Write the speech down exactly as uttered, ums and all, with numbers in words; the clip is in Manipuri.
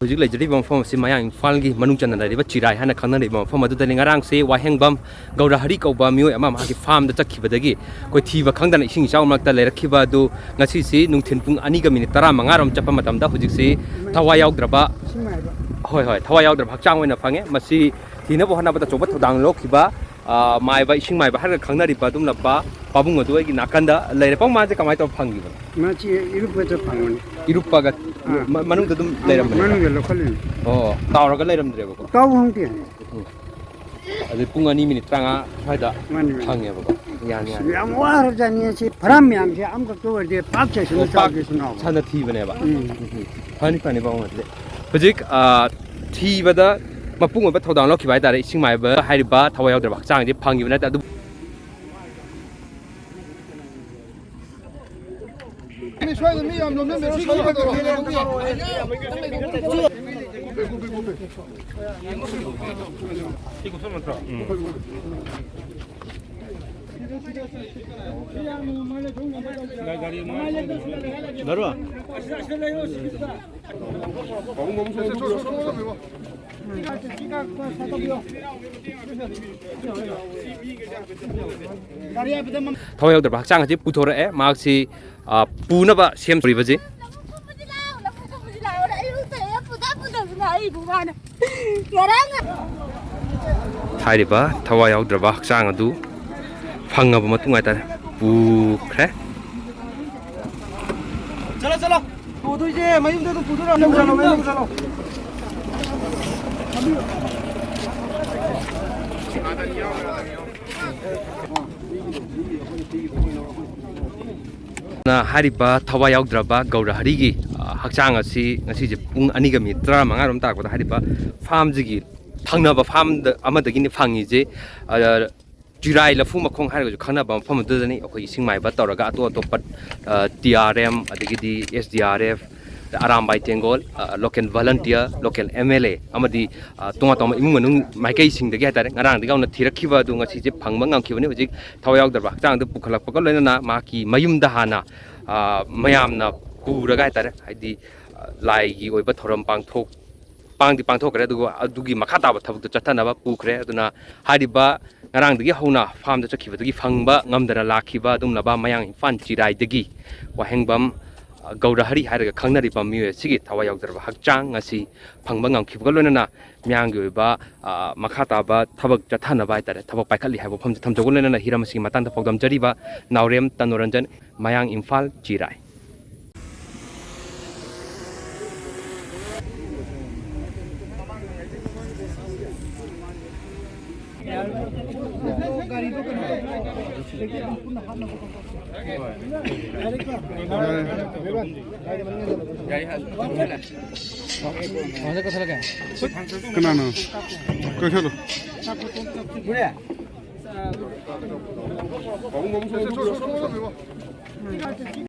ꯍꯧꯖꯤꯛ ꯂꯩꯖꯔꯤꯕ ꯃꯐꯝ ꯑꯁꯤ ꯃꯌꯥꯡ ꯏꯝꯐꯥꯜꯒꯤ ꯃꯅꯨꯡ ꯆꯟꯅ ꯂꯩꯔꯤꯕ ꯆꯤꯔꯥꯏ ꯍꯥꯏꯅ ꯈꯪꯅꯔꯤꯕ ꯃꯐꯝ ꯑꯗꯨꯗꯅꯤ꯫ ꯉꯔꯥꯡꯁꯦ ꯋꯥꯍꯦꯡꯕꯝ ꯒꯧꯔꯍꯔꯤ ꯀꯧꯕ ꯃꯤꯑꯣꯏ ꯑꯃ ꯃꯍꯥꯛꯀꯤ ꯐꯥꯔꯝꯗ ꯆꯠꯈꯤꯕꯗꯒꯤ ꯑꯩꯈꯣꯏ ꯊꯤꯕ ꯈꯪꯗꯅ ꯏꯁꯤꯡ ꯏꯆꯥꯎ ꯃꯔꯛꯇ ꯂꯩꯔꯛꯈꯤꯕ ꯑꯗꯨ ꯉꯁꯤꯁꯤ ꯅꯨꯡꯊꯤꯜ ꯄꯨꯡ ꯑꯅꯤꯒ ꯃꯤꯅꯤꯠ ꯇꯔꯥꯃꯉꯥꯔꯣꯝ ꯆꯠꯄ ꯃꯇꯝꯗ ꯍꯧꯖꯤꯛꯁꯤ ꯊꯋꯥꯏ ꯌꯥꯎꯗ꯭ꯔꯕ, ꯍꯣꯏ, ꯍꯣꯏ, ꯊꯋꯥꯏ ꯌꯥꯎꯗ꯭ꯔꯕ ꯍꯛꯆꯥꯡ ꯑꯣꯏꯅ ꯐꯪꯉꯦ꯫ ꯃꯁꯤ ꯊꯤꯅꯕ ꯍꯣꯠꯅꯕꯗ ꯑꯆꯧꯕ ꯊꯧꯗꯥꯡ ꯂꯧꯈꯤꯕ, ꯑ, ꯃꯥꯏꯕ, ꯏꯁꯤꯡ ꯃꯥꯏꯕ ꯍꯥꯏꯔꯒ ꯈꯪꯅꯔꯤꯕ ꯑꯗꯨꯒꯨꯝꯂꯕ ꯄꯥꯕꯨꯡ ꯑꯗꯨ ꯑꯩꯒꯤ ꯅꯥꯀꯟꯗ ꯂꯩꯔꯦ꯫ ꯄꯥꯕꯨꯡ, ꯃꯥꯁꯦ ꯀꯃꯥꯏꯅ ꯇꯧꯔ ꯐꯪꯈꯤꯕꯅꯣ? ꯃꯥꯁꯤ ꯏꯔꯨꯞꯄꯗ ꯐꯪꯕꯅꯤ꯫ ꯏꯔꯨꯞꯄꯒ ꯑꯥ꯫ ꯃ-, ꯃꯅꯨꯡꯗ ꯑꯗꯨꯝ ꯑꯥ, ꯂꯩꯔꯝꯕꯅꯦ? ꯃꯅꯨꯡꯗ ꯂꯧꯈꯠꯂꯤꯅꯤ꯫ ꯑꯣ, ꯇꯥꯎꯔꯒ ꯂꯩꯔꯝꯗ꯭ꯔꯦꯕꯀꯣ? ꯇꯥꯎꯕ ꯈꯪꯗꯦ꯫ ꯎꯝ꯫ ꯑꯗꯨ ꯄꯨꯡ ꯑꯅꯤ ꯃꯤꯅꯤꯠ ꯇꯔꯥꯃꯉꯥ ꯁ꯭ꯋꯥꯏꯗ ꯃꯥꯅꯤ, ꯃꯥꯅꯤ꯫ ꯐꯪꯉꯦꯕꯀꯣ? ꯌꯥꯅꯤ, ꯑꯁ, ꯌꯥꯅꯤ꯫ ꯌꯥꯝ ꯋꯥꯈ꯭ꯔꯖꯥꯠꯅꯤ꯫ ꯑꯁꯤ ꯐꯔꯝ ꯃꯌꯥꯝꯁꯦ ꯑꯃꯈꯛꯇ ꯑꯣꯏꯔꯗꯤ ꯄꯥꯛ ꯆꯥꯏꯁꯤꯟꯅ ꯑꯣ, ꯄꯥꯛ ꯆꯥꯎꯗꯦꯁꯨ ꯅꯥꯎꯕ꯫ ꯁꯥꯟꯅ ꯊꯤꯕꯅꯦꯕ? ꯎꯝ꯫ ꯎꯝ, ꯎꯝ꯫ ꯐꯅꯤ, ꯐꯅꯤ, ꯄꯥꯕꯨꯡ, ꯑꯗꯨꯗꯤ꯫ ꯍꯧꯖꯤꯛ, ꯑ, ꯊꯤꯕꯗ ꯃꯄꯨꯡ ꯑꯣꯏꯕ ꯊꯧꯗꯥꯡ ꯂꯧꯈꯤꯕ ꯍꯥꯏꯇꯥꯔꯦ, ꯏꯁꯤꯡ ꯃꯥꯏꯕ ꯍꯥꯏꯔꯤꯕ ꯊꯋꯥꯏ ꯌꯥꯎꯗ꯭ꯔꯕ ꯍꯛꯆꯥꯡꯁꯦ ꯐꯪꯈꯤꯕ ꯅꯠꯇꯦ꯫ ꯑꯗꯨꯕꯨ ꯁ꯭ꯋꯥꯏꯗ ꯃꯤ ꯌꯥꯝ ꯂꯣꯝꯁꯤꯟꯕꯤꯔꯣ, ꯁꯣꯝꯗ ꯇꯧꯔꯣ꯫ ꯊꯋꯥꯏ ꯌꯥꯎꯗ꯭ꯔꯕ ꯍꯛꯆꯥꯡ ꯑꯁꯤ ꯄꯨꯊꯣꯔꯛꯑꯦ꯫ ꯃꯍꯥꯛꯁꯤ, ꯑ, ꯄꯨꯅꯕ ꯁꯦꯝ ꯁꯥꯔꯤꯕꯁꯤ꯫ ꯍꯥꯏꯔꯤꯕ ꯊꯋꯥꯏ ꯌꯥꯎꯗ꯭ꯔꯕ ꯍꯛꯆꯥꯡ ꯑꯗꯨ ꯐꯪꯉꯕ ꯃꯇꯨꯡ ꯍꯥꯏꯇꯥꯔꯦ, ꯄꯨꯈ꯭ꯔꯦ꯫ ꯆꯠꯂꯣ, ꯆꯠꯂꯣ꯫ ꯄꯨꯗꯣꯏꯁꯦ ꯃꯌꯨꯝꯗ ꯑꯗꯨꯝ ꯄꯨꯗꯣꯏꯔꯣ? ꯃꯌꯨꯝꯗ ꯆꯠꯂꯣ, ꯃꯌꯨꯝꯗ ꯆꯠꯂꯣ꯫ ꯅ ꯍꯥꯏꯔꯤꯕ ꯊꯋꯥꯏ ꯌꯥꯎꯗ꯭ꯔꯕ ꯒꯧꯔ ꯍꯔꯤꯒꯤ, ꯑ, ꯍꯛꯆꯥꯡ ꯑꯁꯤ ꯉꯁꯤꯁꯦ ꯄꯨꯡ ꯑꯅꯤꯒ ꯃꯤꯅꯤꯠ ꯇꯔꯥꯃꯉꯥꯔꯣꯝ ꯇꯥꯔꯛꯄꯗ ꯍꯥꯏꯔꯤꯕ ꯐꯥꯝꯁꯤꯒꯤ ꯊꯪꯅꯕ ꯐꯥꯝꯗ ꯑꯃꯗꯒꯤꯅꯤ ꯐꯪꯉꯤꯁꯦ꯫ ꯑ, ꯆꯤꯔꯥꯏ ꯂꯐꯨ ꯃꯈꯣꯡ ꯍꯥꯏꯔꯒꯁꯨ ꯈꯪꯅꯕ ꯃꯐꯝ ꯑꯗꯨꯗꯅꯤ꯫ ꯑꯩꯈꯣꯏꯒꯤ ꯁꯤꯡꯃꯥꯏꯕ ꯇꯧꯔꯒ ꯑꯇꯣꯞ ꯑꯇꯣꯞꯄ, ꯑ, ꯇꯤ ꯑꯥꯔ ꯑꯦꯝ, ꯑꯗꯒꯤꯗꯤ S D R F, Arambai Tenggol, ꯑ, local volunteer, local M L A ꯑꯃꯗꯤ, ꯑ, ꯇꯣꯉꯥꯟ ꯇꯣꯉꯥꯟꯕ ꯏꯃꯨꯡ ꯃꯅꯨꯡ ꯃꯥꯏꯀꯩꯁꯤꯡꯗꯒꯤ ꯍꯥꯏꯇꯥꯔꯦ, ꯉꯔꯥꯡꯗꯒꯤ ꯍꯧꯅ ꯊꯤꯔꯛꯈꯤꯕ ꯑꯗꯨ ꯉꯁꯤꯁꯦ ꯐꯪꯕ ꯉꯝꯈꯤꯕꯅꯤ꯫ ꯍꯧꯖꯤꯛ ꯊꯋꯥꯏ ꯌꯥꯎꯗ꯭ꯔꯕ ꯍꯛꯆꯥꯡꯗꯨ ꯄꯨꯈꯠꯂꯛꯄꯒ ꯂꯣꯏꯅꯅ ꯃꯍꯥꯛꯀꯤ ꯃꯌꯨꯝꯗ ꯍꯥꯟꯅ, ꯑ, ꯃꯌꯥꯝꯅ ꯄꯨꯔꯒ ꯍꯥꯏꯇꯥꯔꯦ, ꯍꯥꯏꯗꯤ, ꯑ, ꯂꯥꯏꯒꯤ ꯑꯣꯏꯕ ꯊꯧꯔꯝ ꯄꯥꯡꯊꯣꯛ ꯄꯥꯡꯗꯤ ꯄꯥꯡꯊꯣꯛꯈ꯭ꯔꯦ, ꯑꯗꯨꯒ ꯑꯗꯨꯒꯤ ꯃꯈꯥ ꯇꯥꯕ ꯊꯕꯛꯇꯣ ꯆꯠꯊꯅꯕ ꯄꯨꯈ꯭ꯔꯦ꯫ ꯑꯗꯨꯅ ꯍꯥꯏꯔꯤꯕ ꯉꯔꯥꯡꯗꯒꯤ ꯍꯧꯅ ꯐꯥꯔꯝꯗ ꯆꯠꯈꯤꯕꯗꯒꯤ ꯐꯪꯕ ꯉꯝꯗꯅ ꯂꯥꯛꯈꯤꯕ ꯑꯗꯨꯒꯨꯝꯂꯕ ꯃꯌꯥꯡ ꯏꯝꯐꯥꯜ ꯆꯤꯔꯥꯏꯗꯒꯤ ꯋꯥꯍꯦꯡꯕꯝ, ꯑ, ꯒꯧꯔꯍꯔꯤ ꯍꯥꯏꯔꯒ ꯈꯪꯅꯔꯤꯕ ꯃꯤꯑꯣꯏ ꯑꯁꯤꯒꯤ ꯊꯋꯥꯏ ꯌꯥꯎꯖꯔꯕ ꯍꯛꯆꯥꯡ ꯉꯁꯤ ꯐꯪꯕ ꯉꯝꯈꯤꯕꯒ ꯂꯣꯏꯅꯅ ꯃꯤꯌꯥꯝꯒꯤ ꯑꯣꯏꯕ, ꯑ, ꯃꯈꯥ ꯇꯥꯕ ꯊꯕꯛ ꯆꯠꯊꯅꯕ ꯍꯥꯏꯇꯥꯔꯦ, ꯊꯕꯛ ꯄꯥꯏꯈꯠꯂꯤ ꯍꯥꯏꯕ ꯋꯥꯐꯝꯁꯦ ꯊꯝꯖꯧꯕꯒ ꯂꯣꯏꯅꯅ ꯍꯤꯔꯝ ꯑꯁꯤꯒꯤ ꯃꯇꯥꯡꯗ ꯄꯥꯎꯗꯝꯖꯔꯤꯕ ꯅꯥꯎꯔꯦꯝ ꯇꯅꯣꯔꯟꯖꯟ, ꯃꯌꯥꯡ ꯏꯝꯐꯥꯜ ꯆꯤꯔꯥꯏ꯫ ꯀꯅꯥꯅꯣ? ꯀꯛꯊꯠꯂꯣ꯫